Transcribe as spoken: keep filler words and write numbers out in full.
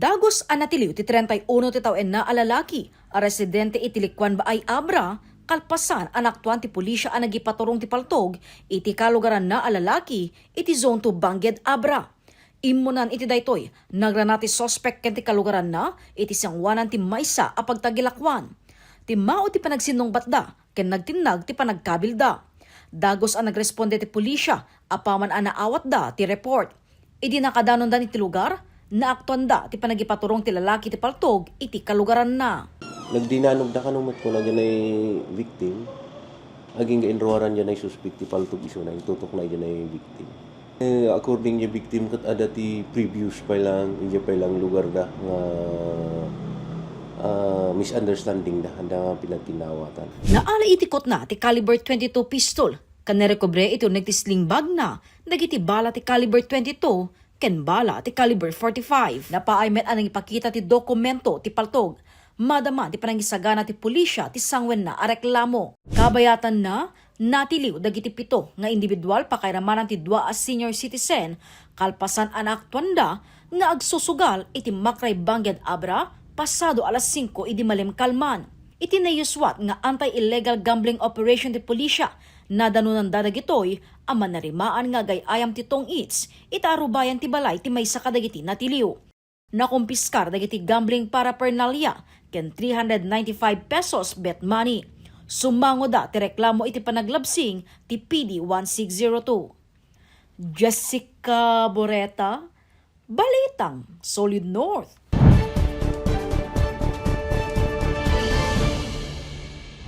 Dagus a natiliw ti treinta y uno ti tawenna a lalaki a residente iti Likuan Baay, Abra, kalpasan a naaktuan ti pulisya a nagipaturong ti paltog iti kalugaranna a lalaki iti Zone two Bangked, Abra. Immunan iti daytoy, nagrana ti suspek ken ti kalugaranna iti sangoanan ti maysa a pagtagilakuan. Timmao ti panagsinnungbatda ken nagtinnag ti panagkabilda. Dagus a nagresponde ti pulisya apaman a naawatda ti report. Idi nakadanonda iti lugar, naaktuanda ti panagipaturong ti lalaki ti paltog iti kalugaranna. Nagdinanogda kano met kuna diay victim. Agingga inruaran diay suspek ti paltog isuna, intutukna diay victim. Eh, according diay victim ket adda ti previous pay lang, idiay pay lang lugarda nga, ah, misunderstanding da, adda nga pinagkinawatan. Naala iti kotna ti caliber twenty-two pistol, ken narekobre iti uneg ti sling bagna dagiti bala ti caliber twenty-two ken bala ti caliber forty-five. Napaay met a nangipakita ti dokumento ti paltog. Madama ti panangisagana ti pulisya ti sangoenna a reklamo. Kabayatanna, natiliw dagiti pito nga individual pakairamanan ti dua a senior citizen kalpasan a naaktuanda nga agsusugal iti Makray Bangked, Abra, pasado alas singko idi malimkalman. Iti nayuswat nga anti-illegal gambling operation ti pulisya, nadanonanda dagitoy a manarimaan nga agay-ayam ti tong-its ita arubayan ti balay ti maysa kadagiti natiliw. Nakumpiskar dagiti gambling paraphernalia ken three hundred ninety-five pesos bet money. Sumangoda ti reklamo iti panaglabsing ti P D one six zero two. Jessica Boreta, Balitang Solid North.